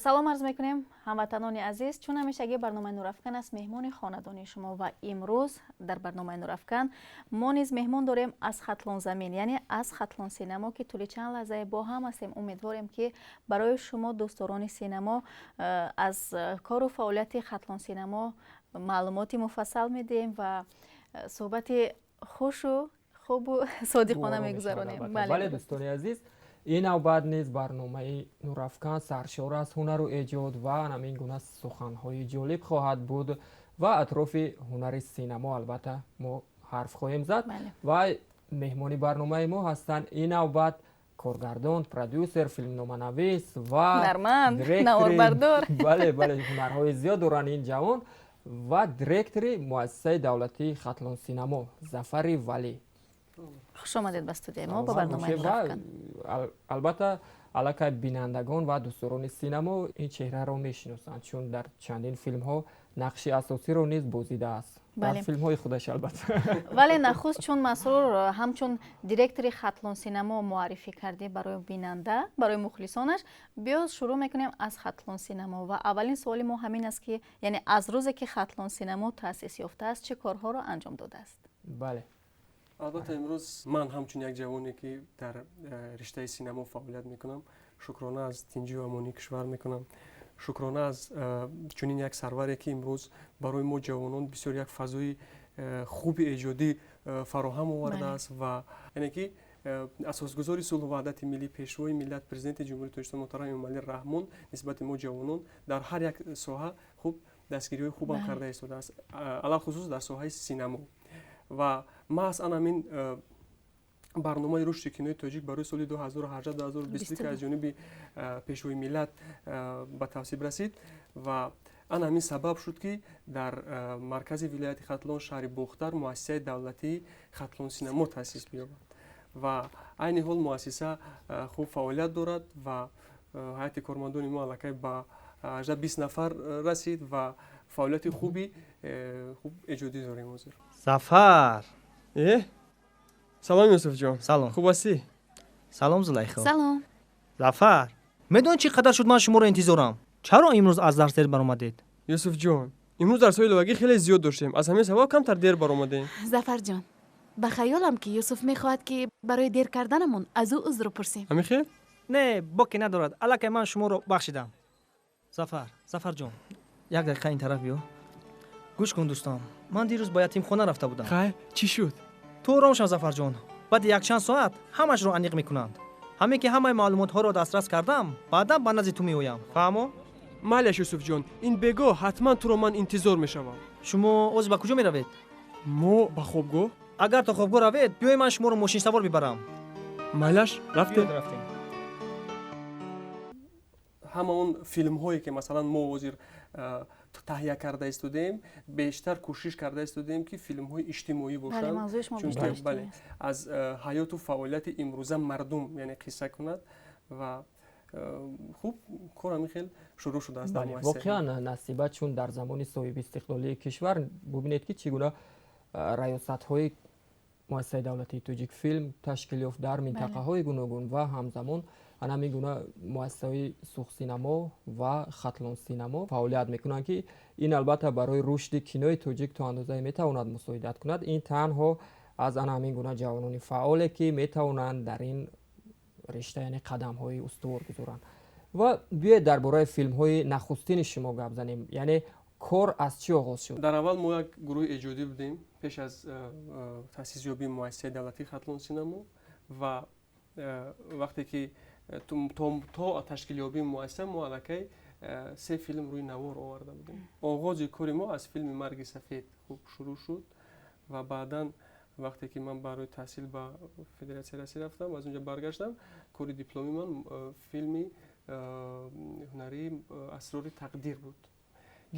Салом арз мекунем, ҳамватанони азиз. Чун ҳамешагӣ, барномаи «Нурафкан» аст меҳмони хонадони шумо ва имрӯз дар барномаи «Нурафкан» мо низ меҳмон дорем аз Хатлонзамин, яъне аз «Хатлон Синамо», ки тӯли чанд лаҳзае бо ҳам ҳастем. Умедворем, ки барои шумо, дӯстдорони синамо, аз кору фаъолияти «Хатлон Синамо» маълумоти муфассал медиҳем ва суҳбати хушу хубу содиқона мегузаронем. Бале, дӯстони азиз, ин навбат низ барномаи «Нурафкан» саршор аз ҳунару эҷод ва ҳамин гуна суханҳои ҷолиб хоҳад буд ва атрофи ҳунари синамо албатта мо ҳарф хоҳем зад. Ва меҳмони барномаи мо ҳастанд ин навбат коргардон, продюсер, филмноманавис ва наворбардор. Бале, ҳунарҳои зиёд доранд ин ҷавон ва директори муассисаи давлатии «Хатлон Синамо» Зафари Валӣ. Хуш омадед ба студияи мо, ба барномаи «Нурафкан». Албатта, аллакай бинандагон ва дӯстдорони синамо ин чеҳраро мешиносанд, чун дар чандин филмҳо нақши асосиро низ бозидааст, дар филмҳои худаш албатта. Вале нахуст, чун Масрур ҳамчун директори «Хатлон Синамо» муаррифӣ кардӣ барои бинанда, барои мухлисонаш, биё шурӯъ мекунем аз «Хатлон Синамо». Ва аввалин суоли мо ҳамин аст, ки яъне аз рӯзе ки «Хатлон Синамо» таъсис ёфтааст, чӣ корҳоро анҷом додааст? Бале. Албатта, имрӯз ман ҳамчун як ҷавоне, ки дар риштаи синамо фаъолият мекунам, шукрона аз тинҷию амонии кишвар мекунам, шукрона аз чунин як сарваре, ки имрӯз барои мо ҷавонон бисёр як фазои хуби эҷодӣ фароҳам овардааст. Ва яъне ки асосгузори сулҳу ваҳдати миллӣ, Пешвои миллат, Президенти Ҷумҳурии Тоҷикистон муҳтарам Эмомалӣ Раҳмон нисбати мо ҷавонон дар ҳар як соҳа хуб дастгириҳои хубам карда истодааст, алалхусус дар соҳаи синамо. Ва маҳз ан ҳамин барномаи рушди кинои тоҷик барои соли 2018-2020, ки аз ҷониби Пешвои миллат ба тасвиб расид, ва ан ҳамин сабаб шуд, ки дар маркази вилояти Хатлон, шаҳри Бохтар, муассисаи давлатии «Хатлон Синамо» таъсис биёбад. Ва айни ҳол муассиса хуб фаъолият дорад ва ҳайати кормандони мо аллакай ба 18-20 нафар расид ва фаъолияти хуби хуб эҷодӣ дорем ҳозир. Зафар! Э, салом, Юсуфҷон! Салом. Хуб ҳастӣ? Салом, Зулайхо. Салом. Зафар, медонӣ, чӣ қадар шуд ман шуморо интизорам? Чаро имрӯз аз дарс дер баромадед? Юсуфҷон, имрӯз дарсҳои иловагӣ хеле зиёд доштем, аз ҳамин сабаб камтар дер баромадем. Зафарҷон, ба хаёлам, ки Юсуф мехоҳад, ки барои дер карданамон аз ӯ узр пурсем. Ҳамин хел? Не, боке надорад, аллакай ман шуморо бахшидам. Зафар, Зафарҷон, як дақиқа ин тараф биё. Гӯш кун, дӯстам, ман дирӯз ба ятимхона рафта будам. Хайр, чӣ шуд? Ту ором шав, Зафарҷон, баъди якчанд соат ҳамашро аниқ мекунанд. Ҳамин ки ҳамаи маълумотҳоро дастрас кардам, баъдан ба назди ту меоям, фаҳмо? Майлаш, Юсуфҷон, ин бегоҳ ҳатман туро ман интизор мешавам. Шумо ҳозир ба куҷо меравед? Мо ба хобгоҳ. Агар то хобгоҳ равед, биёед, ман шуморо мошинсавор бибарам. Майлаш, рафтем. Рафтем. Ҳама он филмҳое, ки масалан мо ҳозир таҳия карда истодаем, бештар кӯшиш карда истодаем, ки филмҳои иҷтимоӣ бошанд, чунки, бале, аз ҳаёту фаъолияти имрӯза мардум, яъне, қисса кунад. Ва хуб, кор ҳамин хел шурӯъ шудааст. Воқеан, Насиба, чун дар замони соҳибистиқлолии кишвар бубинед, ки чӣ гуна раёсатҳои муассисаи давлатии «Тоҷикфилм» ташкил ёфт дар минтақаҳои гуногун ва ҳамзамон ана ҳамин гуна муассисаҳои «Суғдсинамо» ва «Хатлонсинамо» фаъолият мекунанд, ки ин албатта барои рушди кинои тоҷик то андозае метавонад мусоидат кунад. Ин танҳо аз ана ҳамин гуна ҷавонони фаъоле, ки метавонанд дар ин ришта, яъне, қадамҳои устувор гузоранд. Ва биёед, дар бораи филмҳои нахустини шумо гап занем, яъне кор аз чӣ оғоз шуд? Дар аввал мо як гурӯҳи эҷодӣ будем пеш аз таъсисёбии муассисаи давлатии «Хатлон Синамо». Ва вақте ки то ташкилёбии муассиса мо аллакай се филм рӯи навор оварда будем. Оғози кори мо аз филми «Марги сафед» хуб шурӯъ шуд. Ва баъдан, вақте ки ман барои таҳсил ба Федератсияи Россия рафтам, аз онҷо баргаштам, кори дипломи ман филми ҳунарии «Асрори тақдир» буд,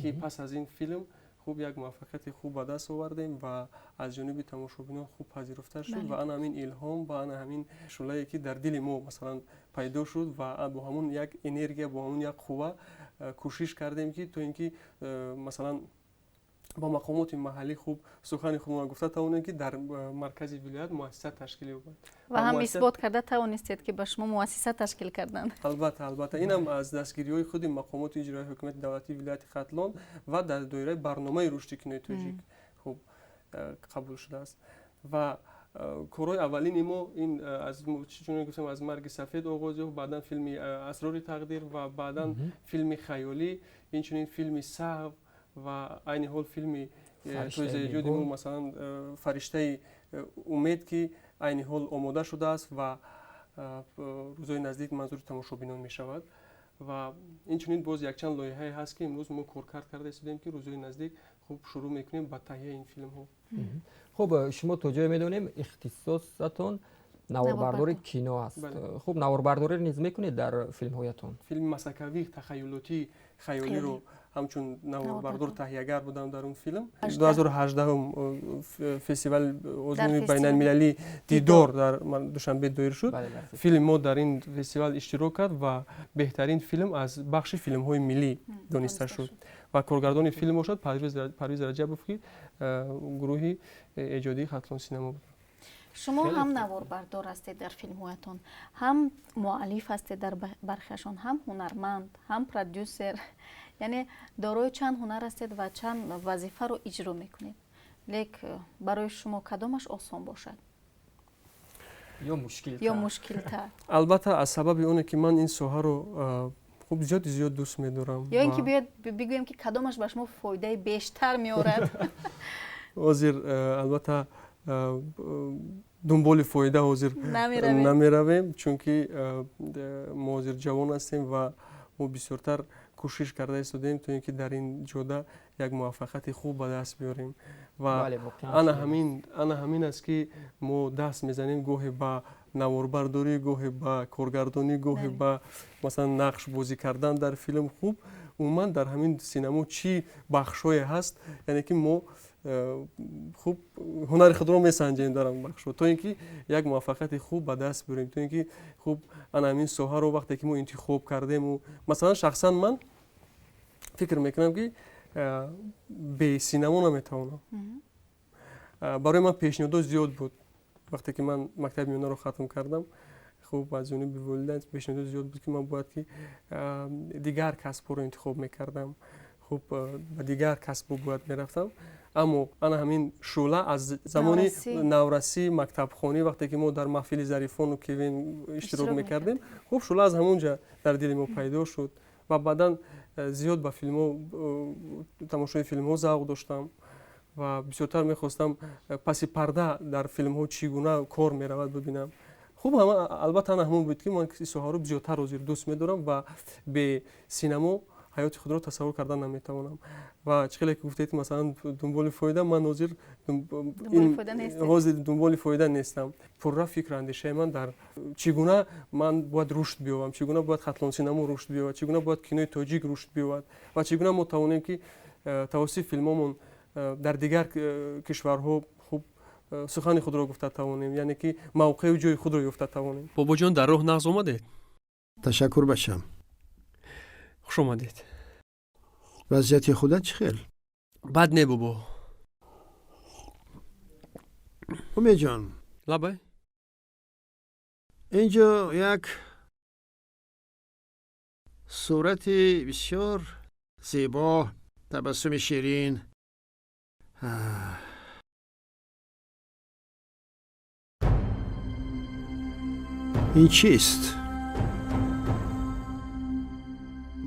ки пас аз ин филм хуб як муваффақияти хуб ба даст овардем ва аз ҷониби тамошобинон хуб пазируфта шуд. Ва ана ҳамин илҳом ва ана ҳамин шӯълае, ки дар дили мо, масалан, пайдо шуд, ва бо ҳамон як энергия, бо ҳамон як қувва кӯшиш кардем, ки то ин ки, масалан, Бо мақомоти маҳаллӣ хуб сухани худро гуфта тавонем, ки дар маркази вилоят муассиса ташкил ёбад. Ва ҳам исбот карда тавонистед, ки ба шумо муассиса ташкил карданд. Албатта, албатта, инам аз дастгириҳои худи мақомоти иҷроияи ҳукумати давлатии вилояти Хатлон ва дар доираи барномаи рушди кинои тоҷик хуб қабул шудааст. Ва корҳои аввалини мо ин аз, чунон гуфтам, аз «Марги сафед» оғоз ёфт, баъдан филми «Асрори тақдир» ва баъдан филми «Хаёлӣ», инчунин филми «Саҳв» ва айни ҳол филми тозаэҷоди мо, масалан, «Фариштаи умед», ки айни ҳол омода шудааст ва рӯзҳои наздик манзури тамошобинон мешавад. Ва инчунин боз якчанд лоиҳае ҳаст, ки имрӯз мо коркард карда истодем, ки рӯзҳои наздик хуб шурӯъ мекунем ба таҳияи ин филмҳо. Хуб, шумо то ҷое медонем, ихтисосатон наворбардори кино аст. Хуб, наворбардорӣ низ мекунед дар филмҳоятон? Филми масакавӣ тахаюлотӣ «Хаёлиро» ҳамчун наворбардор, таҳиягар будам дар он филм. 2018 фестивали озмуни байналмилалии «Дидор» дар Душанбе доир шуд. Филми мо дар ин фестивал иштирок кард ва беҳтарин филм аз бахши филмҳои миллӣ дониста шуд. Ва коргардони филм бошад Парвиз Раҷабов, ки гурӯҳи эҷодии «Хатлон синемо» буд. Шумо ҳам наворбардор ҳастед дар филмҳоятон, ҳам муаллиф ҳастед дар бархеашон, ҳам ҳунарманд, ҳам продюсер, яъне дорои чанд ҳунар ҳастед ва чанд вазифаро иҷро мекунед. Лек барои шумо кадомаш осон бошад? Ё мушкилтар? Ё мушкилтар? Албатта, аз сабаби оне ки ман ин соҳаро хуб зиёди зиёд дӯст медорам. Ё ин ки биёед бигӯем, ки кадомаш ба шумо фоидаи бештар меорад? Ҳозир, албатта, дунболи фоида ҳозир намеравем, чунки мо ҳозир ҷавон ҳастем ва мо бисёртар кӯшиш карда истодем, то ин ки дар ин ҷода як муваффақияти хуб ба даст биёрем. Ва ана ҳамин аст, ки мо даст мезанем гоҳе ба наворбардорӣ, гоҳе ба коргардонӣ, гоҳе ба, масалан, нақш бозӣ кардан дар филм. Хуб, умуман дар ҳамин синамо чӣ бахшҳое ҳаст, яъне ки мо хуб ҳунари худро месанҷем дар он бахшҳо, то ин ки як муваффақияти хуб ба даст биёрем, то ин ки хуб ана ҳамин соҳаро вақте ки мо интихоб кардему, масалан, шахсан ман фикр мекунам, ки бе синамо наметавонам. Барои ман пешниҳодот зиёд буд. Вақте ки ман мактаби миёнаро хатм кардам, хуб, аз ҷониби волидайн пешниҳодот зиёд буд, ки ман бояд ки дигар касбҳоро интихоб мекардам, хуб, ба дигар касбҳо бояд мерафтам. Аммо ана ҳамин шӯъла аз замони наврасӣ, мактабхонӣ, вақте ки мо дар маҳфили зарифону КВН иштирок мекардем, хуб, шӯъла аз ҳамон ҷа дар дили мо пайдо шуд. Ва баъдан зиёд ба филмҳо, тамошои филмҳо завқ доштам ва бисёртар мехостам паси парда дар филмҳо чӣ гуна кор меравад, бибинам. Хуб, албатта, ана ҳамон буд, ки ман соҳаро бисёртар ҳозир дӯст медорам ва бе синамо ҳаёти худро тасаввур кардан наметавонам. Ва чӣ хеле ки гуфтед, масалан, дунболи фоида, ман ҳозир дунболи фоида нестам. Пурра фикру андешаи ман дар чӣ гуна ман бояд рушд биёбам, чӣ гуна бояд «Хатлонсинамо» рушд биёбад, чӣ гуна бояд кинои тоҷик рушд биёбад ва чӣ гуна мо тавонем, ки тавассути филмомон дар дигар кишварҳо хуб сухани худро гуфта тавонем, яъне ки мавқеу ҷои худро ёфта тавонем. Бобоҷон, дар роҳ нағз омадед? Ташаккур, бачам. Хуш омадед. Вазъияти худат чӣ хел? Бад не, бобо. Умедҷон. Лабай. Инҷо як сурати бисёр зебо, табассуми ширин. Ин чист?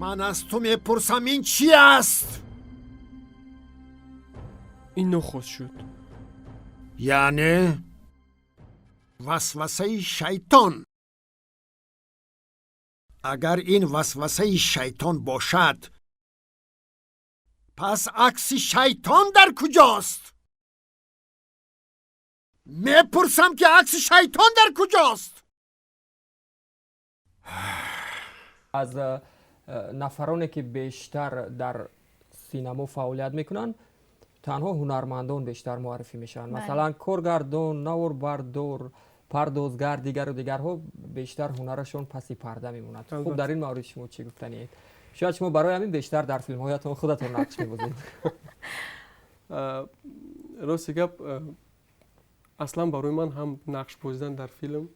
Ман аз ту мепурсам, ин чи аст? Ин нохост шуд. Яъне васвасаи шайтон. Агар ин васвасаи шайтон бошад, пас акси шайтон дар куҷост? Мепурсам, ки акси шайтон дар куҷост? Аз нафароне ки бештар дар синамо фаъолият мекунанд, танҳо ҳунармандон бештар муаррифӣ мешаванд. Масалан, коргардон, наворбардор, пардозгар, дигару дигарҳо бештар ҳунарашон паси парда мемонад. Хуб, дар ин маврид шумо чӣ гуфтаниед? Шояд шумо барои ҳамин бештар дар филмҳоятон худатон нақш мебозед. Рости гап, аслан барои ман ҳам нақш бозидан дар филм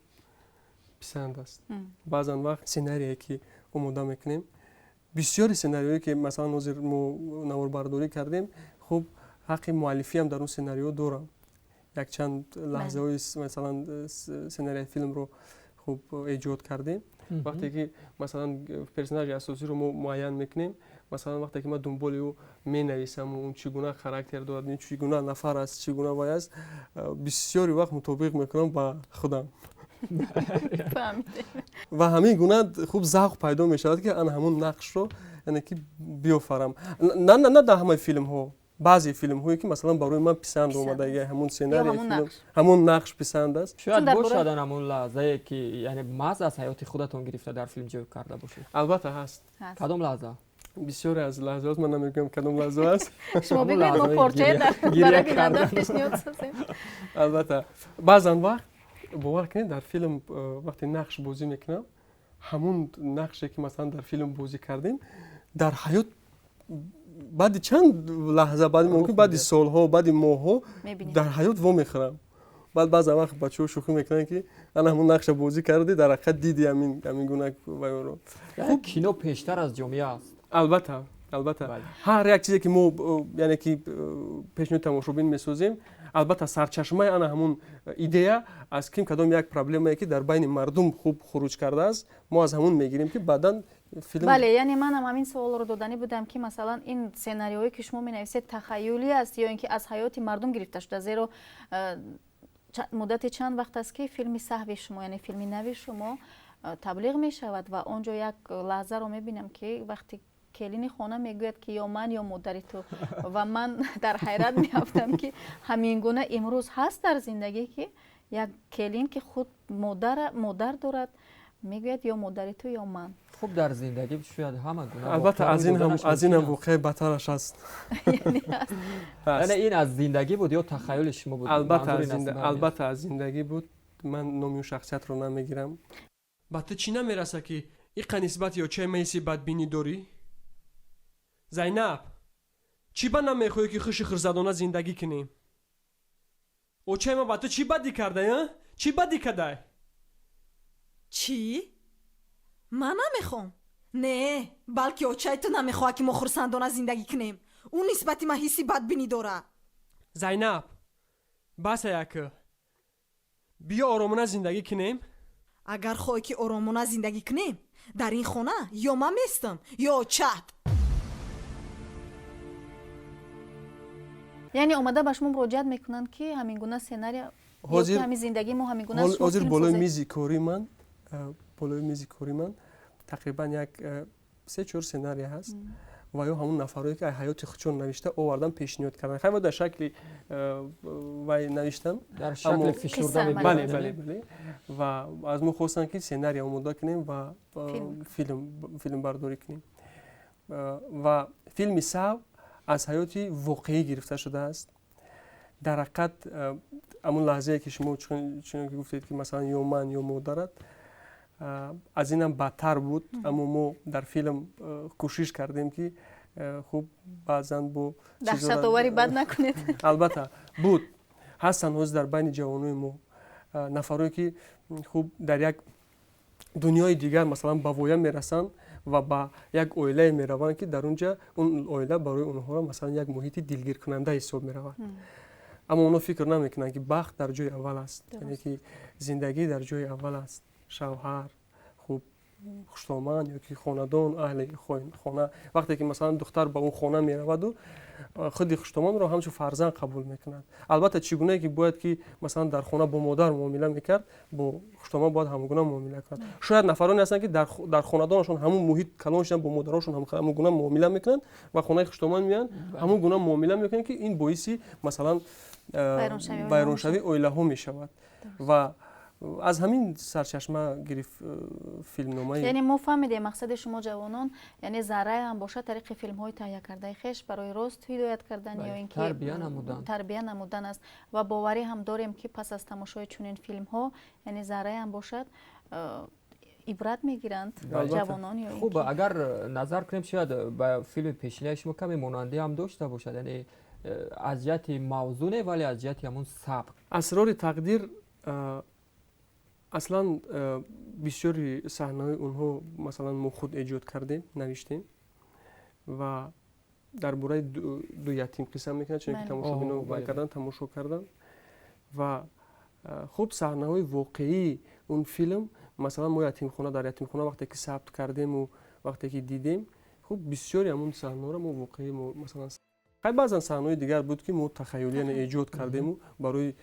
писанд аст. Баъзан вақт сценарие ки омода мекунем, бисёри сценариое ки масалан ҳозир мо наворбардорӣ кардем, хуб, ҳаққи муаллифиам дар он сценарио дорам. Якчанд лаҳзаҳои масалан сценарияи филмро хуб эҷод кардем. Вақте ки масалан персонажи асосиро мо муайян мекунем, масалан вақте ки ман дунболи ӯ менависам, он чӣ гуна характер дорад, чӣ гуна нафар аст, чӣ гуна вай аст, бисёри вақт мутобиқ мекунам ба худам. Ва ҳамин гуна хуб завқ пайдо мешавад, ки ана ҳамун нақшро яъне ки биёфарам. На дар ҳамаи филмҳо, баъзе филмҳое ки масалан барои ман писанд омадаги, ҳамун сценарии филм, ҳамун нақш писанд аст. Шояд бошад ҳамун лаҳзае ки яъне маҳз аз ҳаёти худатон гирифта дар филм ҷой карда бошед. Албатта, ҳаст. Кадом лаҳза? Бисёре аз лаҳзаҳост, ман намегӯям кадом лаҳза аст. Шумо бигӯед, мо порчае барои бинанда пешниҳод созем. Албатта, баъзан вақт, бовар кунед, дар филм вақте нақш бозӣ мекунам, ҳамун нақше ки масалан дар филм бозӣ кардем, дар ҳаёт баъди чанд лаҳза, баъди мумкин баъди солҳо, баъди моҳҳо дар ҳаёт вомехӯрам. Баъд баъзан вақт бачаҳо шӯхӣ мекунанд, ки ана ҳамун нақша бозӣ кардӣ, дар ҳақиқат диди ҳамин гуна вайро. Кино пештар аз ҷомеа аст. Албатта, албатта, ҳар як чизе ки мо яъне ки пешниҳоди тамошобин месозем, албатта, сарчашмаи ана ҳамун идея аз ким кадом як проблемае ки дар байни мардум хуб хуруҷ кардааст, мо аз ҳамун мегирем, ки баъдан филм. Бале, яъне манам ҳамин суолро доданӣ будам, ки масалан ин сценариҳое ки шумо менависед, тахаюлӣ аст ё ин ки аз ҳаёти мардум гирифта шуда, зеро муддати чанд вақт аст, ки филми саҳви шумо, яъне филми нави шумо таблиғ мешавад ва он ҷо як лаҳзаро мебинам, ки вақте келини хона мегӯяд, ки ё ман, ё модари ту, ва ман дар ҳайрат меафтам, ки ҳамин гуна имрӯз ҳаст дар зиндагӣ, ки як келин, ки худ модар дорад, мегӯяд: ё модари ту, ё ман. Хуб, дар зиндагӣ шояд ҳама гуна. Албатта, аз ин ҳам воқеаи бадтараш аст. Яъне ин аз зиндагӣ буд ё тахаюли шумо буд? Албатта, аз зиндагӣ буд. Ман номи ӯ шахсиятро намегирам. Ба ту чӣ намераса, ки иқа нисбати очаи ман ҳисси бадбинӣ дорӣ? Зайнаб, чӣ ба намехоҳӣ, ки хуши хурсандона зиндагӣ кунем? Очаи ман ба ту чӣ бадӣ кардай, а? Чӣ бадӣ кардай? Чӣ? Ман намехоҳам? Не, балки очаи ту намехоҳад, ки мо хурсандона зиндагӣ кунем. Ӯ нисбати ман ҳисси бадбинӣ дорад. Зайнаб, баса як, биё оромона зиндагӣ кунем. Агар хоҳӣ, ки оромона зиндагӣ кунем, дар ин хона ё ман местам, ё очат. Яъне омада ба шумо муроҷиат мекунанд, ки ҳамин гуна сценария, ҳамин зиндагии мо ҳамин гуна? Ҳозир болои мизи кори ман тақрибан як се чор сценария ҳаст ва ё ҳамун нафарое ки ҳаёти худшон навишта овардан, пешниҳод кардан. Хайр, дар шакли вай навиштан. Дар шакли фишурда. Бале, ва аз мо хостанд, ки сценария омода кунем ва филмбардорӣ кунем. Ва филми саҳв аз ҳаёти воқеӣ гирифта шудааст. Дар ҳақиқат, ҳамун лаҳзае ки шумо чунон ки гуфтед, ки масалан ё ман, ё модарат, аз инам бадтар буд, аммо мо дар филм кӯшиш кардем, ки хуб баъзан бо Даҳшатовари бад накунед. Албатта, буд, ҳастанд ҳозир дар байни ҷавонои мо нафарое ки хуб дар як дунёи дигар масалан ба воя мерасанд ва ба як оилае мераванд, ки дар он ҷа он оила барои онҳоро масалан як муҳити дилгиркунанда ҳисоб меравад, аммо онҳо фикр намекунанд, ки бахт дар ҷои аввал аст, яъне ки зиндагӣ дар ҷои аввал аст, шавҳар, хуб, хуштоман ё ки хонадон, аҳли хона. Вақте ки масалан духтар ба он хона мераваду худи хуштоманро ҳамчун фарзанд қабул мекунад, албатта, чӣ гунае ки бояд ки масалан дар хона бо модар муомила мекард, бо хуштоман бояд ҳамон гуна муомила кунад. Шояд нафароне ҳастанд, ки дар хонадонашон ҳамун муҳит калон шудан, бо модарошон ҳамон гуна муомила мекунанд ва хонаи хуштоман меянд, ҳамон гуна муомила мекунанд, ки ин боиси масалан вайроншавии оилаҳо мешавад. Ва аз ҳамин сарчашма гирифт филмномаи. Яъне мо фаҳмидем мақсади шумо ҷавонон, яъне заррае ҳам бошад, тариқи филмҳои таҳия кардаи хеш барои рост ҳидоят кардан ё ин ки тарбия намудан аст. Ва боварӣ ҳам дорем, ки пас аз тамошои чунин филмҳо, яъне заррае ҳам бошад, ибрат мегиранд ҷавонон ё Хуб, агар назар кунем, шояд ба филми пешинаи шумо каме монандӣ ҳам дошта бошад, яъне Аз ҷиҳати мавзӯъ не, вале аз ҷиҳати ҳамун сабк. Асрори тақдир аслан бисёри саҳнаҳои онҳо, масалан, мо худ эҷод кардем, навиштем ва дар бораи ду ятим қисса мекунад, чунки тамошобино вай кардан, тамошо кардан. Ва хуб, саҳнаҳои воқеии он филм, масалан, мо ятимхона, дар ятимхона вақте ки сабт кардему вақте ки дидем, хуб, бисёри ҳамун саҳнаҳоро мо воқеӣ, масалан, хай, баъзан саҳнаҳои дигар буд, ки мо тахаюлӣ эҷод кардему барои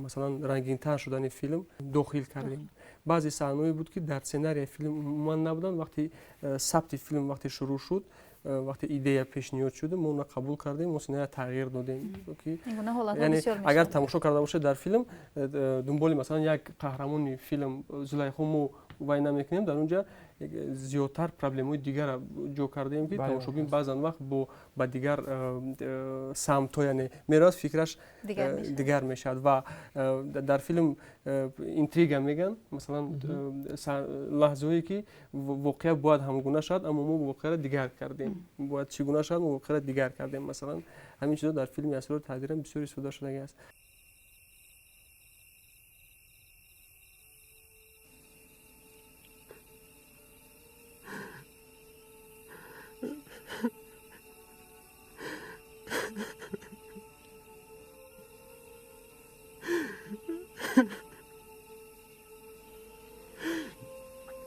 масалан рангинтар шудани филм дохил кардем. Баъзе саҳнаҳое буд, ки дар сценарияи филм умуман набуданд. Вақти сабти филм вақте шурӯъ шуд, вақте идея пешниҳод шуд, мо онро қабул кардем, мо сценария тағйир додем. Яъне агар тамошо карда бошед, дар филм дунболи, масалан, як қаҳрамони филм Зулайхо мо вай намекунем, дар он ҷа зиёдтар проблемаҳои дигарро ҷо кардаем, ки тамошобин баъзан вақт бо ба дигар самтҳо, яъне, меравад, фикраш дигар мешавад. Ва дар филм интрига мегӯянд, масалан, лаҳзаҳое ки воқеа бояд ҳамгуна шавад, аммо мо воқеаро дигар кардем, бояд чӣ гуна шавад, мо воқеаро дигар кардем. Масалан, ҳамин чизо дар филми Асрори тақдирам бисёр истифода шудагӣ аст.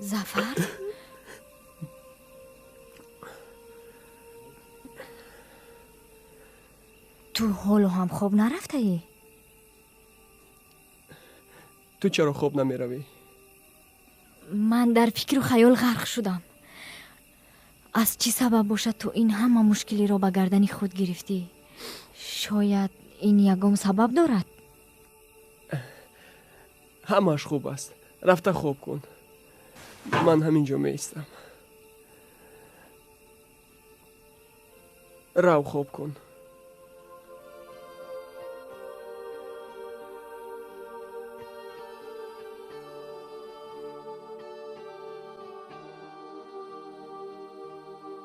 Зафар, ту ҳоло ҳам хоб нарафтаӣ? Ту чаро хоб намеравӣ? Ман дар фикру хаёл ғарқ шудам. Аз чӣ сабаб бошад ту ин ҳама мушкилиро ба гардани худ гирифтӣ? Шояд ин ягон сабаб дорад? Ҳамааш хуб аст, рафта хоб кун, ман ҳамин ҷо меистам. Рав, хоб кун.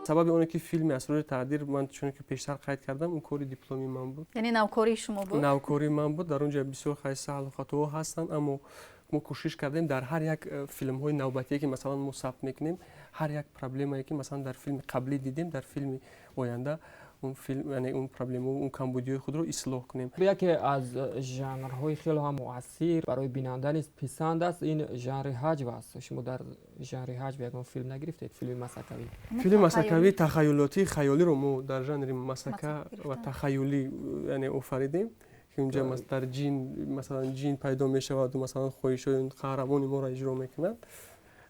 Сабаби оне ки филми Асрори тақдир, ман чуне ки пештар қайд кардам, он кори дипломии ман буд. Яъне навкории шумо буд? Навкории ман буд. Дар он ҷо бисёр хай саҳлу хатоҳо ҳастанд, аммо мо кӯшиш кардем дар ҳар як филмҳои навбатие, ки масалан мо сабт мекунем, ҳар як проблемае, ки масалан дар филми қаблӣ дидем, дар филми оянда он филм, яъне он проблема, он камбудиҳои худро ислоҳ кунем. Яке аз жанрҳои хеле ҳам муассир, барои бинанда низ писанд аст, ин жанри ҳаҷв аст. Шумо дар жанри ҳаҷв ягон филм нагирифтед, филми масакавӣ? Филми масакавӣ, тахаюлотӣ, хаёлиро мо дар жанри масака ва тахаюлӣ, яъне, офаридем, ки унҷа дар ҷин, масалан, ҷин пайдо мешаваду, масалан, хоҳишҳои қаҳрамони моро иҷро мекунад.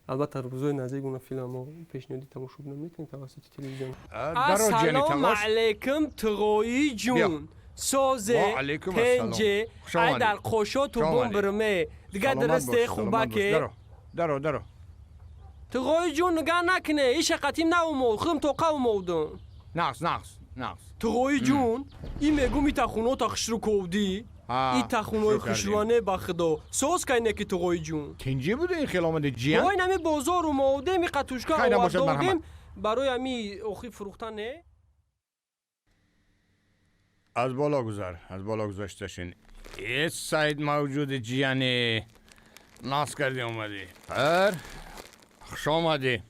Албатта, рӯзои наздик она филм мо пешниҳоди тамошобинон мекунем тавассути телевизион. Ассалому алайкум, туғоӣ ҷун, созе, тенҷе? Ай дар қошоту бум бирме, дига дурусте, хубаке? Даро, даро. Туғоӣ ҷун, нигаҳ накуне, иша қатим наумод, худам тоқа умодум. Нағз, нағз, нағз. Туғоӣ ҷун, и мегум, ита хунота хушрӯ ковдӣ, и тахунои хушрӯане, ба худо, соз кайне ки, туғоӣ ҷун. Тинҷӣ буду ин хел омади, ҷиян? Ой, нами бозор умодем, и қатушка овардодем барои ами охи фурӯхтан, не? Аз боло гузар, аз боло гузашташин. Э, Саид мавҷуди ҷияне, наз кардӣ, омадӣ. Ҳар хуш омадӣ.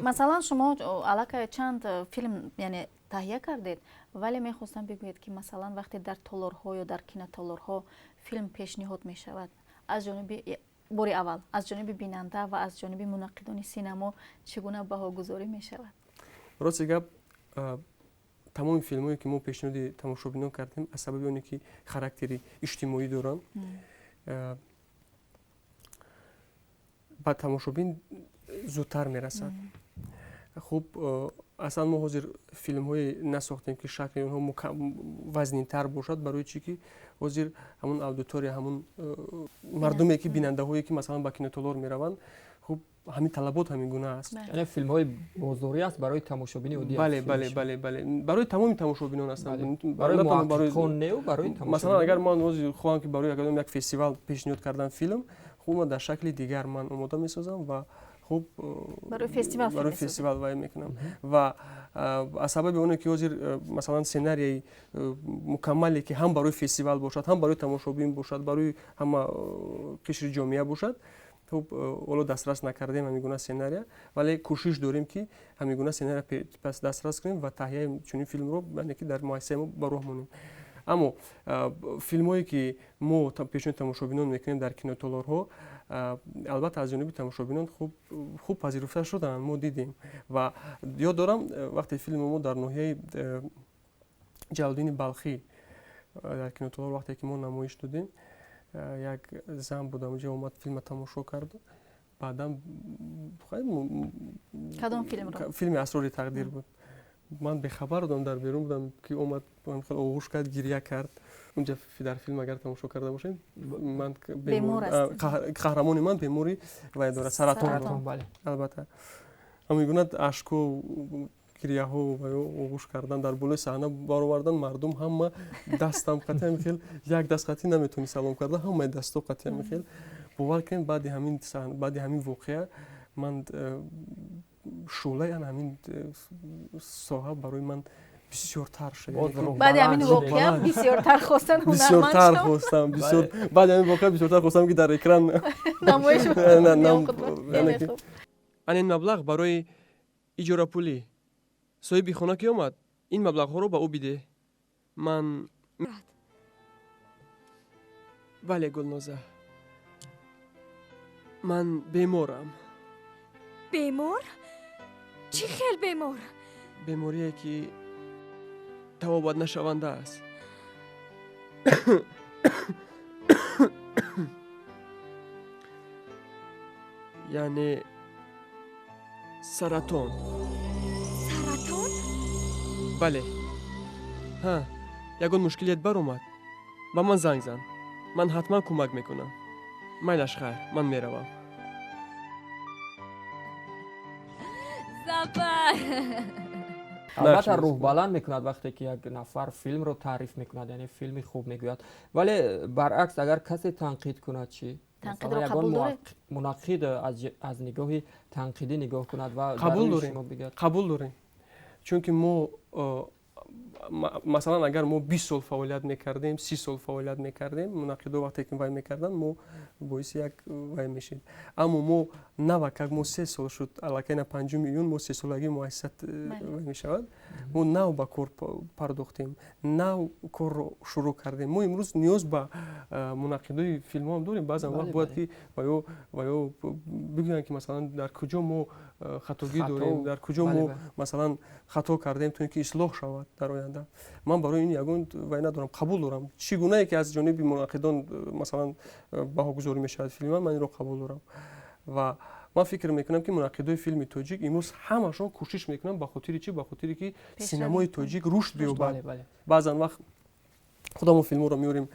Масалан, шумо аллакай чанд филм, яъне, таҳия кардед, вале мехостам бигӯед, ки масалан вақте дар толорҳо ё дар кинотолорҳо филм пешниҳод мешавад, аз ҷониби бори аввал аз ҷониби бинанда ва аз ҷониби мунаққидони синамо чӣ гуна баҳогузорӣ мешавад? Рости гап, тамоми филмҳое, ки мо пешниҳоди тамошобинон кардем, аз сабаби оне ки характери иҷтимоӣ доранд, ба тамошобин зудтар мерасад. Хуб, аслан мо ҳозир филмҳое насохтем, ки шакли онҳо вазнинтар бошад, барои чӣ ки ҳозир ҳамун аудитория, ҳамун мардуме ки, бинандаҳое ки, масалан, ба кинотолор мераванд, хуб, ҳамин талабот ҳамин гуна аст. Яъне филмҳои бозорӣ аст, барои тамошобини оддӣ. Бале, барои тамоми тамошобинон ҳастанд. Барои муҳаққиқон неу барои Масалан, агар ман ҳозир хоҳам, ки барои ягон як фестивал пешниҳод кардан филм, хуб, ман дар шакли дигар ман омода месозам ва Хуб, барои фестивал. Барои фестивал вай мекунам. Ва аз сабаби оне ки ҳозир, масалан, сценарияи мукаммале, ки ҳам барои фестивал бошад, ҳам барои тамошобин бошад, барои ҳама қишри ҷомеа бошад, хуб, ҳоло дастрас накардем ҳамин гуна сценария, вале кӯшиш дорем, ки ҳамин гуна сценария пас дастрас кунем ва таҳияи чунин филмро, яъне ки дар муассисаи мо ба роҳ монем. Аммо филмҳое, ки мо пешниҳоди тамошобинон мекунем дар кинотолорҳо, албатта, аз ҷониби тамошобинон хуб пазируфта шуданд, мо дидем. Ва ёд дорам, вақте филми мо дар ноҳияи Ҷалолиддини Балхӣ дар кинотолор, вақте ки мо намоиш додем, як зан буд, онҷо омад, филма тамошо кард, баъдан Кадом филмро? Филми «Асрори тақдир» буд. Ман бехабар будам, дар берун будам, ки омад, хел оғӯш кард, гиря кард. Унҷа дар филм, агар тамошо карда бошед, ман қаҳрамони ман бемори вай дорад, саратон. Албатта, ҳамин гуна ашку, гиряҳо ва оғӯш кардан, дар болои саҳна баровардан, мардум ҳама дастам қатъи ҳамин хел, як даст қатъи наметавонӣ салом карда, ҳамаи дасто қатъи ҳамин хел. Бовар кунед, баъди ҳамин воқеа ман шӯълаи ан ҳамин соҳа барои ман бисёртар шуд. Баъди ҳамин воқеа бисёртар хостан. Бисёртар хостам, баъди ҳамин воқеа бисёртар хостам, ки дар экран намоиш. Ан ин маблағ барои иҷорапулӣ. Соҳиби хона ки омад, ин маблағҳоро ба ӯ бидеҳ. Ман бале, Гулноза, ман беморам. Бемор? Чӣ хел бемор? Беморие, ки табобат нашаванда аст. Яъне саратон. Саратон? Бале. Ҳа, ягон мушкилият баромад, ба ман занг зан, ман ҳатман кӯмак мекунам. Майлаш, хайр, ман меравам. Зафар! Албатта, рӯҳбаланд мекунад, вақте ки як нафар филмро таъриф мекунад, яъне филми хуб мегӯяд. Вале баръакс, агар касе танқид кунад, чӣ? Ягон мунаққид аз нигоҳи танқидӣ нигоҳ кунад ва Қабул дорем, қабул дорем, чунки мо, масалан, агар мо 20 сол фаъолият мекардем, 30 сол фаъолият мекардем, мунаққидо вақте ки вай мекарданд, мо боиси як вай мешид. Аммо мо навакак, мо 3 сол шуд аллакай, на 5 июн мо сесолагии муассиса вай мешавад. Мо нав ба кор пардохтем, нав корро шурӯъ кардем. Мо имрӯз ниёз ба мунаққидои филмҳоам дорем. Баъзан вақт бояд, ки ваё бигӯянд, ки, масалан, дар куҷо мо хатогӣ дорем, дар куҷо мо, масалан, хато кардем, то ин ки ислоҳ шавад дар оянда. Ман барои ин ягон вай надорам, қабул дорам. Чӣ гунае ки аз ҷониби мунаққидон, масалан, баҳогузорӣ мешавад филма, ман инро қабул дорам. Ва ман фикр мекунам, ки мунаққидои филми тоҷик имрӯз ҳамашон кӯшиш мекунанд. Ба хотири чӣ? Ба хотире ки синамои тоҷик рушд биёбад. Баъзан вақт худамон филмҳоро меорем,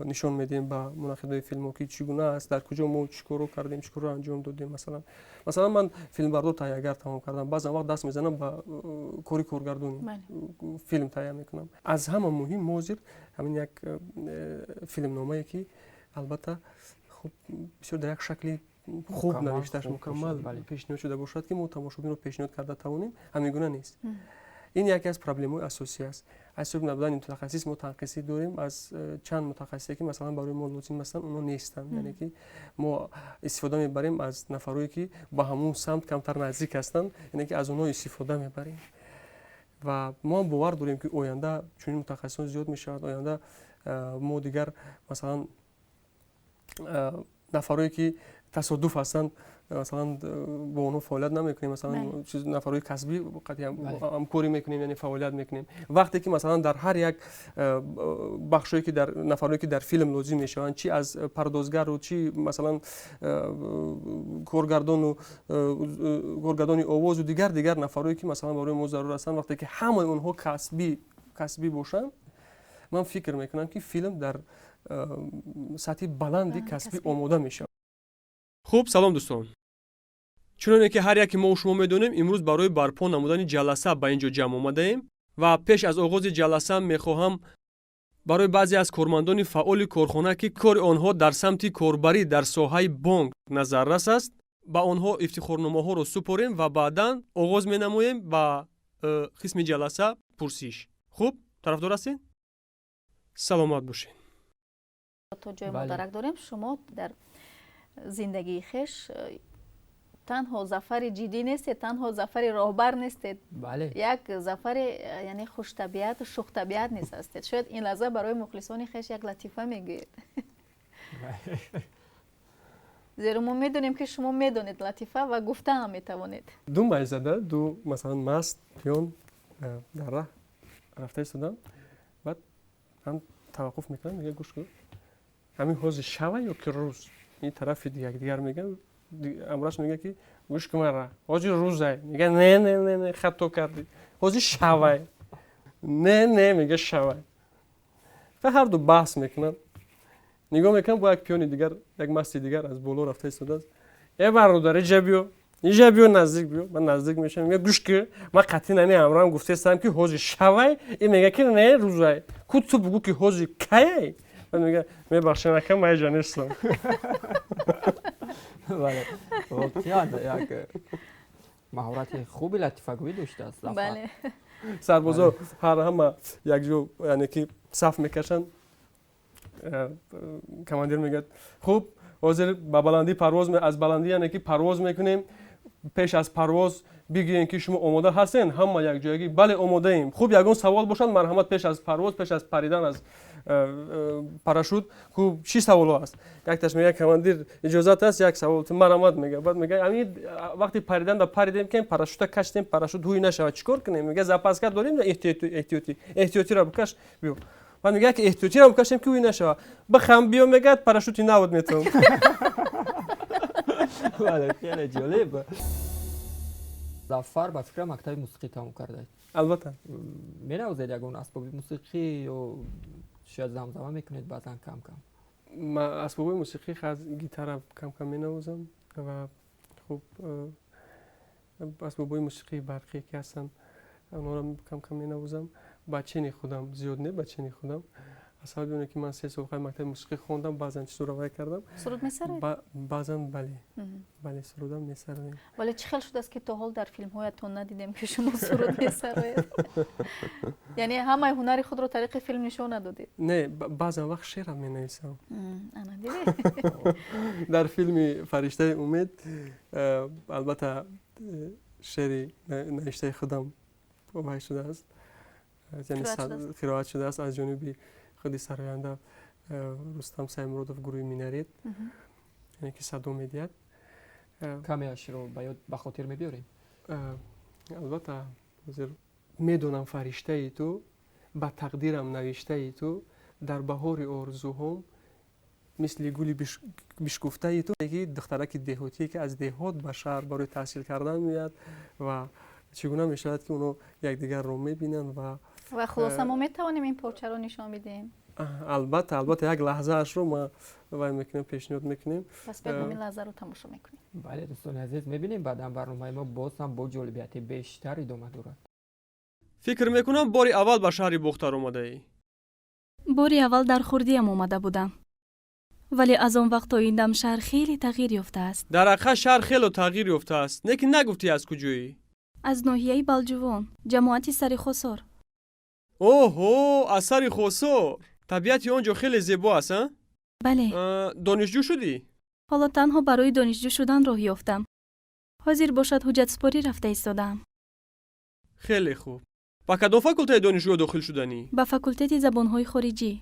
нишон медиҳем ба мунаққидои филмҳо, ки чӣ гуна аст, дар куҷо мо чӣ корро кардем, чӣ корро анҷом додем. Масалан, ман филмбардор, таҳиягар тамом кардам. Баъзан вақт даст мезанам ба кори коргардонӣ, филм таҳия мекунам. Аз ҳама муҳим, мо ҳозир ҳамин як филмномае, ки албатта, хуб, бисёр дар як шакли хуб навишташ, мукаммал пешниҳод шуда бошад, ки мо тамошобинро пешниҳод карда тавонем. Ҳамин гуна нест. Ин яке аз проблемаҳои асосӣ аст. Аз ҳисоби набудани мутахассис мо танқисӣ дорем. Аз чанд мутахассисе, ки, масалан, барои мо лозим ҳастанд, онҳо нестанд. Яъне ки мо истифода мебарем аз нафарое, ки ба ҳамун самт камтар наздик ҳастанд, яъне ки аз онҳо истифода мебарем. Ва мо ҳам бовар дорем, ки оянда чунин мутахассисон зиёд мешавад. Оянда мо дигар, масалан, нафарое, ки тасодуф ҳастанд, масалан, бо онҳо фаъолият намекунем. Масалан, нафарҳои касбӣ ҳамкорӣ мекунем, яъне фаъолият мекунем. Вақте ки, масалан, дар ҳар як бахшое, ки дар нафарҳое, ки дар филм лозим мешаванд, чи аз пардозгару, чи, масалан, коргардону коргардони овозу дигар нафарҳое, ки, масалан, барои мо зарур ҳастанд, вақте ки ҳамаи онҳо касбӣ бошанд, ман фикр мекунам, ки филм дар сатҳи баланди касбӣ омода мешавад. Хуб, салом, дӯстон. Чуноне ки ҳар яке мо шумо медонем, имрӯз барои барпо намудани ҷаласа ба ин ҷо ҷамъ омадаем. Ва пеш аз оғози ҷаласа мехоҳам барои баъзе аз кормандони фаъоли корхона, ки кори онҳо дар самти корбарӣ дар соҳаи бонк назаррас аст, Ба онҳо ифтихорномаҳоро супорем ва баъдан оғоз менамоем ба қисми ҷаласа, пурсиш. Хуб, тарафдор ҳастед? Саломат бошед. То ҷое мо дарак дорем, шумо дар зиндагии хеш танҳо Зафари ҷиддӣ нестед, танҳо Зафари роҳбар нестед, як Зафари яъне хуштабиату шӯхтабиат низ ҳастед. Шояд ин лаҳза барои мухлисони хеш як латифа мегӯед, зеро мо медонем, ки шумо медонед латифа ва гуфта ҳам метавонед. Ду майзада, ду, масалан, маст, пиён дар раҳ рафта истоданд. Баъд ҳам таваққуф мекунанд, мега: «Гӯш кун, ҳамин ҳозир шава ё ки рӯз?» Ин тарафи якдигар меган. Амраш мега, ки: «Гӯш кун мара, ҳозир рӯзай». Мега: «Не, не, не, не, хато кардӣ, ҳозир шавай». «Не, не, — мега, — шавай». Ҳарду баҳс мекунанд. Нигоҳ мекунам, бо як пиёни дигар, як масти дигар аз боло рафта истодааст. «Э, бародар, иҷа биё, иҷа биё, наздик биё». Ман наздик мешавам. Мега: «Гӯш ки, ман қатъи нами ҳамроҳам гуфтаистам, ки ҳозир шавай, ин мега, ки не, рӯзай. Ку ту бугӯ, ки ҳозир каяй?» Мега: «Мебахшед, ака, ман иҷа нестам». Бале, воқеан як маҳорати хуби латифагӯӣ доштааст. Бале. Сарбозо ҳар ҳама якҷо, яъне ки саф мекашанд. Командир мегӯяд: «Хуб, ҳозир ба баландӣ парвоз, аз баландӣ, яъне ки парвоз мекунем. Пеш аз парвоз бигӯем, ки шумо омода ҳастен?» Ҳама якҷоягӣ: «Бале, омодаем». «Хуб, ягон савол бошад, марҳамат, пеш аз парвоз, пеш аз паридан аз парашют ку чӣ саволҳо аст?» Якташ мега: «Командир, иҷозат аст як савол?» «Марҳамат», мега. Баъд мега: «Ҳамин вақти паридан да паридем, ки парашюта кашидем, парашют ҳуй нашавад, чӣ кор кунем?» Мега: «Запаска дорем, эҳтиётӣ, эҳтиётиро бикаш, биё». Баъд мега, ки эҳтиётиро бикашем, ки ҳуй нашавад, бихам, биё, мегӯяд, парашюти навод метавон. Бале, хеле ҷолиб. Зафар, ба фикрам, мактаби мусиқӣ тамом кардаед. Албатта. Менавозед ягон асбоби мусиқӣ ё шояд замзама мекунед баъзан кам кам? Асбобҳои мусиқӣ, гитара кам кам менавозам ва хуб, асбобҳои мусиқии барқӣ, ки ҳастанд, онҳоро кам кам менавозам. Ба чени худам, зиёд не, ба чени худам. Аз сабаби оне ки ман 3 сол қай мактаби мусиқӣ хондам, баъзан чизоро вай кардам. Суруд месароед? Баъзан, бале, бале, сурудам месароем. Вале чӣ хел шудааст, ки то ҳол дар филмҳоятон надидем, ки шумо суруд месароед? Яъне ҳамаи ҳунари худро тариқи филм нишон надодед. Не, баъзан вақт шеърам менависам. Ана, дидед. Дар филми «Фариштаи умед», албатта, шеъри навиштаи худам вай шудааст, яъне қироат шудааст аз ҷониби худи сароянда Рустам Саймуродов, гурӯҳи Минарет, яъне ки садо медиҳад. Камеашро ба ёд, ба хотир мебиёрем? Албатта, ҳозир. Медонам, фариштаи ту, ба тақдирам навиштаи ту, дар баҳори орзуҳом мисли гули бишкуфтаи ту. Ки духтараки деҳотие, ки аз деҳот ба шаҳр барои таҳсил кардан меояд ва чӣ гуна мешавад, ки онҳо якдигарро мебинанд ва Ва хулоса, мо метавонем ин порчаро нишон бидиҳем? Албатта, албатта, як лаҳзаашро ма вай мекунем, пешниҳод мекунем. Пас биёед, ҳамин лаҳзаро тамошо мекунем. Бале, дӯстони азиз, мебинем. Баъдан барномаи мо боз ҳам бо ҷолибияти бештар идома дорад. Фикр мекунам, бори аввал ба шаҳри Бохтар омадаӣ. Бори аввал дар хурдиам омада будам, вале аз он вақт то ин дам шаҳр хеле тағйир ёфтааст. Дар ҳақиқат, шаҳр хело тағйир ёфтааст. Лекин нагуфтӣ, аз куҷоӣ? Аз ноҳияи Балҷувон, ҷамоати Сари Хосор. Оҳо, аз Сари Хосор. Табиати он ҷо хеле зебо аст, а? Бале. Донишҷӯ шудӣ? Ҳоло танҳо барои донишҷӯ шудан роҳ ёфтам. Ҳозир бошад, ҳуҷҷатсупорӣ рафта истодаам. Хеле хуб. Ба кадом факултаи донишгоҳ дохил шуданӣ? Ба факултети забонҳои хориҷӣ.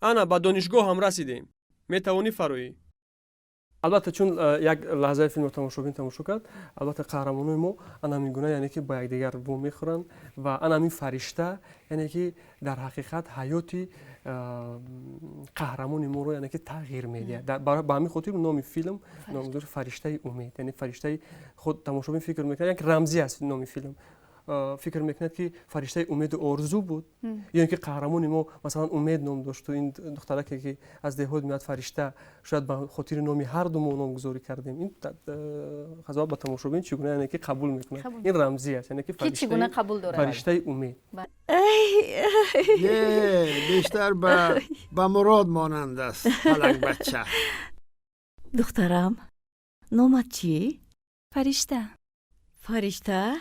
Ана, ба донишгоҳ ҳам расидем, метавонӣ фароӣ. Албатта, чун як лаҳзаи филмро тамошобин тамошо кард, албатта, қаҳрамонои мо ана ҳамин гуна, яъне ки ба якдигар во мехӯранд ва ана ҳамин фаришта, яъне ки дар ҳақиқат ҳаёти қаҳрамони моро, яъне ки тағйир медиҳад. Ба ҳамин хотир номи филм номгузори «Фариштаи умед», яъне фариштаи худ тамошобин фикр мекунад, як рамзӣ аст номи филм, фикр мекунад, ки фариштаи умеду орзу буд ё ин ки қаҳрамони мо, масалан, Умед ном дошту ин духтараке, ки аз деҳот меояд, фаришта. Шояд ба хотири номи ҳарду мо номгузорӣ кардем. Ин қазоват ба тамошобин, чӣ гуна, яъне ки қабул мекунад. Ин рамзӣ аст, яъне ки чӣ гуна қабул дорад. Фариштаи умед. Бештар ба Мурод монанд аст палангбача. Духтарам. Номат чӣ? Фаришта. Фаришта?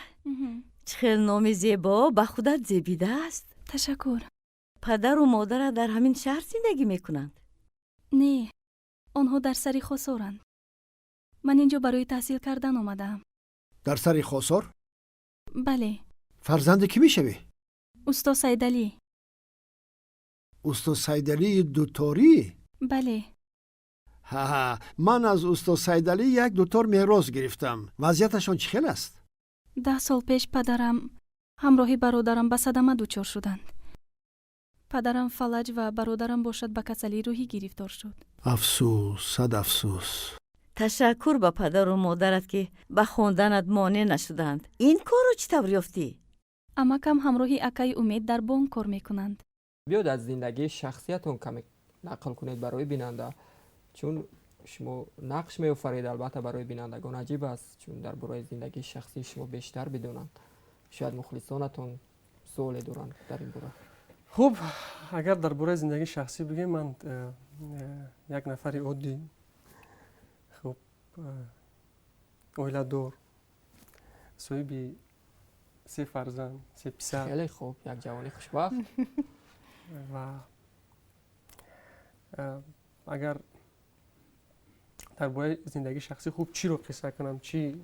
Чӣ хел номи зебо, ба худат зебидааст. Ташаккур. Падару модарат дар ҳамин шаҳр зиндагӣ мекунанд? Не, онҳо дар Сари Хосоранд. Ман ин ҷо барои таҳсил кардан омадаам. Дар Сари Хосор? Бале. Фарзанди кӣ мешавӣ? Усто Сайдалӣ. Усто Сайдалии дуторӣ? Бале. Ҳа, ман аз усто Сайдалӣ як дутор мерос гирифтам. Вазъияташон чӣ хел аст? 10 сол пеш падарам ҳамроҳи бародарам ба садама дучор шуданд. Падарам фалаҷ ва бародарам бошад, ба касалии рӯҳӣ гирифтор шуд. Афсӯс, сад афсӯс. Ташаккур ба падару модарат, ки ба хонданат монеъ нашуданд. Ин корро чӣ тавр ёфтӣ? Амакам ҳамроҳи акаи Умед дар бонк кор мекунанд. Биёд, аз зиндагии шахсиятон каме нақл кунед барои бинанда, чун шумо нақш меофаред. Албатта, барои бинандагон аҷиб аст, чун дар бораи зиндагии шахсии шумо бештар бидонанд. Шояд мухлисонатон суоле доранд дар ин бора. Хуб, агар дар бораи зиндагии шахсӣ бигӯем, ман як нафари оддӣ, хуб, оиладор, соҳиби се фарзанд, се писар. Хеле хуб, як ҷавони хушбахт. Ва агар дар бораи зиндагии шахсӣ, хуб, чиро қисса кунам, чӣ?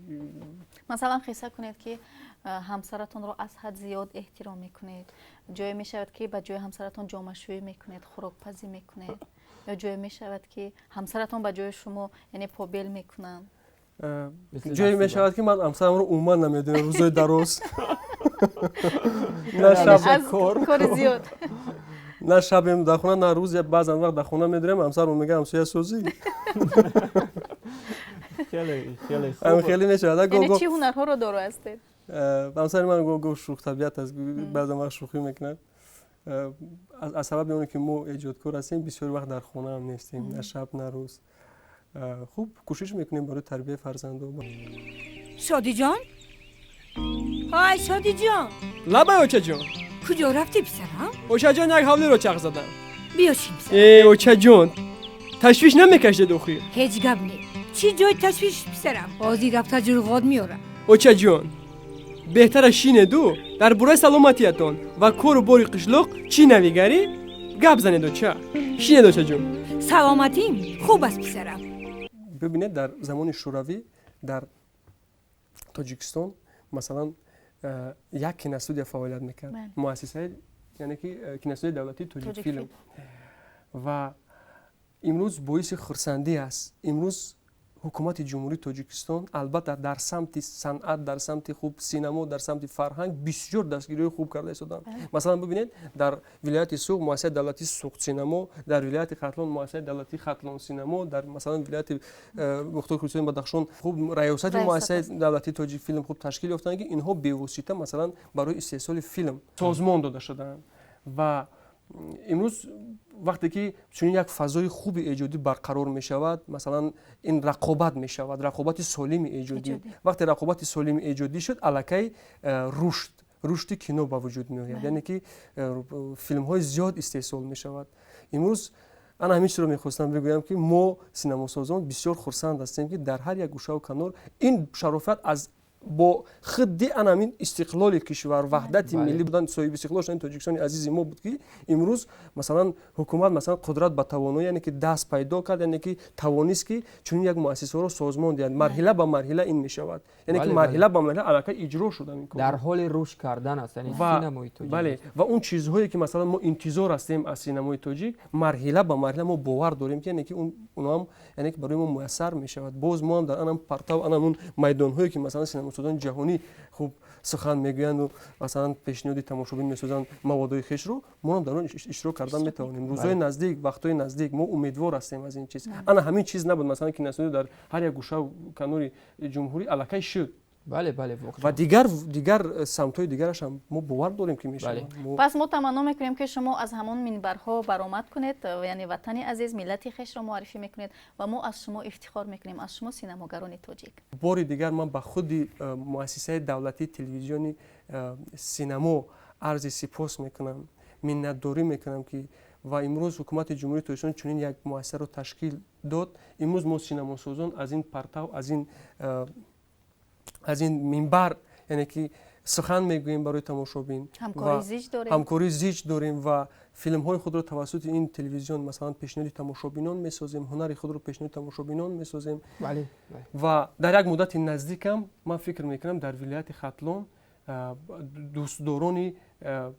Масалан, қисса кунед, ки ҳамсаратонро аз ҳад зиёд эҳтиром мекунед. Ҷое мешавад, ки ба ҷои ҳамсаратон ҷомашӯӣ мекунед, хӯрокпазӣ мекунед, ё ҷое мешавад, ки ҳамсаратон ба ҷои шумо, яъне, побел мекунанд. Ҷое мешавад, ки ман ҳамсарамро умуман намедонам рӯзои дароз. На шаб кори зиёд. На шабем дар хона, на рӯз. Баъзан вақт дар хона медурем, ҳамсарам мега: «Ҳамсоя, созӣ?» Хеле мешавад. Чӣ ҳунарҳоро доро ҳастед? Ҳамсари ман гоҳ шӯхтабиат аст, баъзан вақт шӯхӣ мекунад. Аз сабаби оне ки мо эҷодкор ҳастем, бисёр вақт дар хонаам нестем, на шаб, на рӯз. Хуб, кӯшиш мекунем барои тарбияи фарзандо. Шодиҷон, ҳай, Шодиҷон! Лабай, очаҷон. Куҷо рафтӣ, писарам? Очаҷон, як ҳавлиро чақ задам. Биё шин, писарам. Э, очаҷон, ташвиш намекашед охир? Ҳеҷ гап не, чӣ ҷои ташвиш, писарам? Ҳозир рафта ҷурғот меорам. Очаҷон, беҳтара шинеду дар бораи саломатиятон ва кору бори қишлоқ чӣ навигарӣ гап занед. Оча, шинед, очаҷон. Саломатим хуб аст, писарам. Бибинед, дар замони Шӯравӣ дар Тоҷикистон, масалан, як киностудия фаъолият мекард, муассисаи, яъне ки киностудияи давлатии Тоҷикфилм. Ва имрӯз боиси хурсандӣ аст, имрӯз ҳукумати Ҷумҳурии Тоҷикистон, албатта, дар самти санъат, дар самти, хуб, синамо, дар самти фарҳанг бисёр дастгириҳои хуб карда истоданд. Масалан, бибинед, дар вилояти Суғд муассисаи давлатии Суғд синамо, дар вилояти Хатлон муассисаи давлатии Хатлон синамо, дар, масалан, вилояти Мухтори Кӯҳистони Бадахшон, хуб, раёсати муассисаи давлатии Тоҷикфилм, хуб, ташкил ёфтанд, ки инҳо бевосита, масалан, барои истеҳсоли филм созмон дода шудаанд. Ва имрӯз вақте ки чунин як фазои хуби эҷодӣ барқарор мешавад, масалан, ин рақобат мешавад, рақобати солими эҷодӣ. Вақте рақобати солими эҷодӣ шуд, аллакай рушди кино ба вуҷуд меояд, яъне ки филмҳои зиёд истеҳсол мешавад. Имрӯз ана ҳамин чизро мехостам бигӯям, ки мо, синамосозон, бисёр хурсанд ҳастем, ки дар ҳар як гӯшаву канор ин шарофат аз бо худди ана ҳамин истиқлоли кишвар, ваҳдати миллӣ будан, соҳиби истиқлол шудани Тоҷикистони азизи мо буд, ки имрӯз, масалан, ҳукумат, масалан, қудрат ба тавоноӣ, яъне ки даст пайдо кард, яъне ки тавонист, ки чунин як муассисаҳоро созмон диҳад. Марҳила ба марҳила ин мешавад, яъне ки марҳила ба марҳила аллакай иҷро шуда. Дар ҳоли рушд кардан аст, яъне синамои тоҷик. Бале, ва он чизҳое ки, масалан, мо интизор ҳастем аз синамои тоҷик, марҳила ба марҳила мо бовар дорем, ки яъне ки оноам, яъне ки барои мо муяссар мешавад. Боз мо ҳам дар анам партав, анамун майдонҳое ки, масалан, синамосозони ҷаҳонӣ, хуб, сухан мегӯянду, масалан, пешниҳоди тамошобин месозанд маводҳои хешро, мо ҳам дар он иштирок кардан метавонем. Рӯзҳои наздик, вақтҳои наздик мо умедвор ҳастем аз ин чиз. Ана ҳамин чиз набуд, масалан, киностудия дар ҳар як гӯшаву канори ҷумҳурӣ аллакай шуд. Бале, бале. Ва дигар самтҳои дигараш ҳам мо бовар дорем, ки мешавад. Пас мо таманно мекунем, ки шумо аз ҳамон минбарҳо баромад кунед, яъне ватани азиз, миллати хешро муаррифӣ мекунед ва мо аз шумо ифтихор мекунем, аз шумо, синамогарони тоҷик. Бори дигар ман ба худи муассисаи давлатии телевизиони синамо арзи сипос мекунам, миннатдорӣ мекунам, ки Ва имрӯз ҳукумати Ҷумҳурии Тоҷикистон чунин як муассисаро ташкил дод. Имрӯз мо синамосозон аз ин партав, аз ин минбар, яъне ки сухан мегӯем барои тамошобин, ҳамкории зич дорем ва филмҳои худро тавассути ин телевизион, масалан, пешниҳоди тамошобинон месозем, ҳунари худро пешниҳоди тамошобинон месозем. Ва дар як муддати наздикам, ман фикр мекунам, дар вилояти Хатлон дӯстдорони,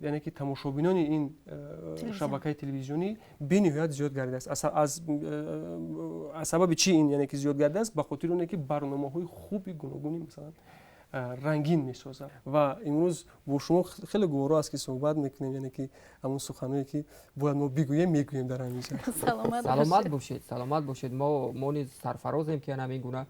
яъне ки тамошобинони ин шабакаи телевизионӣ бениҳоят зиёд гардидааст. Аз сабаби чӣ ин, яъне ки, зиёд гардидааст? Ба хотири оне ки барномаҳои хуби гуногуни, масалан, рангин месозад. Ва имрӯз бо шумо хеле гуворо аст, ки суҳбат мекунем, яъне ки ҳамон суханое ки бояд мо бигӯем, мегӯем дар ҳаминҷа. Саломат бошед, саломат бошед. Мо низ сарфарозем, ки ҳамин гуна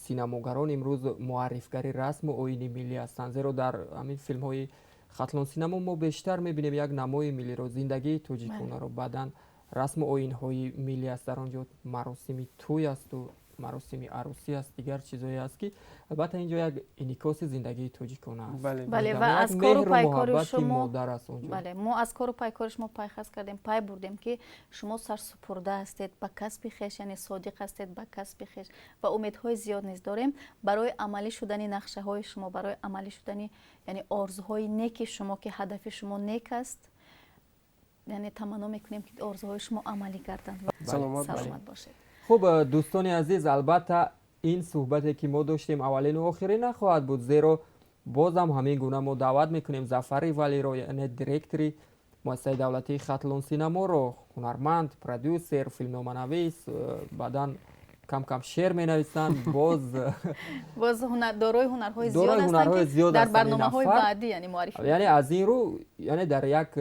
синамогарон имрӯз муаррифгари расму оини миллӣ ҳастанд, зеро дар ҳамин филмҳои Хатлон синамо мо бештар мебинем як намои миллиро, зиндагии тоҷиконаро, баъдан расму оинҳои миллӣ аст дар он ҷо, маросими тӯй асту маросими арӯсӣ аст, дигар чизое аст, ки албатта ин ҷо як инъикоси зиндагии тоҷикона аст. Бале, ва аз кору пайкори шумо модар аст он ҷо. Бале, мо аз кору пайкори шумо пайхас кардем, пай бурдем, ки шумо сарсупурда ҳастед ба касби хеш, яъне содиқ ҳастед ба касби хеш, ва умедҳои зиёд низ дорем барои амалӣ шудани нақшаҳои шумо, барои амалӣ шудани, яъне, орзуҳои неки шумо, ки ҳадафи шумо нек аст. Яъне таманно мекунем, ки орзуҳои шумо амалӣ гарданд. Саломат бошед. Хуб, дӯстони азиз, албатта, ин суҳбате ки мо доштем, аввалину охирин нахоҳад буд, зеро бозам ҳамин гуна мо даъват мекунем Зафари Валиро, яъне директори муассисаи давлатии Хатлон синаморо, ҳунарманд, продюсер, филмноманавис, баъдан кам кам шеър менависанд боз. Боз дорои ҳунарҳои зиёд ҳастанд, ки дар барномаҳои баъдӣ, яъне, муаррифӣ. Яъне аз ин рӯ, яъне, дар як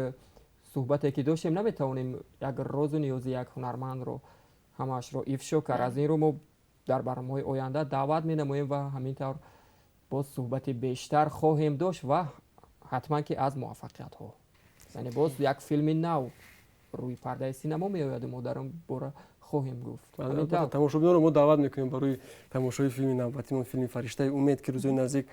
суҳбате ки доштем, наметавонем як розу ниёзи як ҳунармандро ҳамаашро ифшо кард. Аз ин рӯ мо дар барномаҳои оянда даъват менамоем ва ҳамин тавр боз суҳбати бештар хоҳем дошт ва ҳатман ки аз муваффақиятҳо, яъне боз як филми нав рӯи пардаи синамо меояду мо дар он бора хоҳем гуфт. Тамошобинонро мо даъват мекунем барои тамошои филми навбатимон, филми «Фариштаи умед», ки рӯзои наздик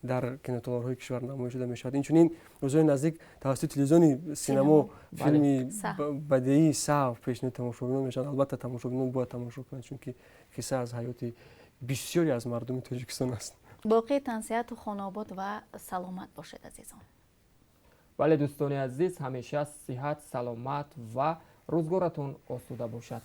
дар кинотолорҳои кишвар намоиш шуда мешавад. Инчунин рӯзои наздик тавассути телевизиони Синамо филми бадеии «Саҳв» пешниҳоди тамошобинон мешавад. Албатта, тамошобинон бояд тамошо кунанд, чунки қисса аз ҳаёти бисёре аз мардуми Тоҷикистон аст. Боқӣ тансиҳату хонаобод ва саломат бошед, азизон. Бале, дӯстони азиз, ҳамеша сиҳат, саломат ва рӯзгоратон осуда бошад.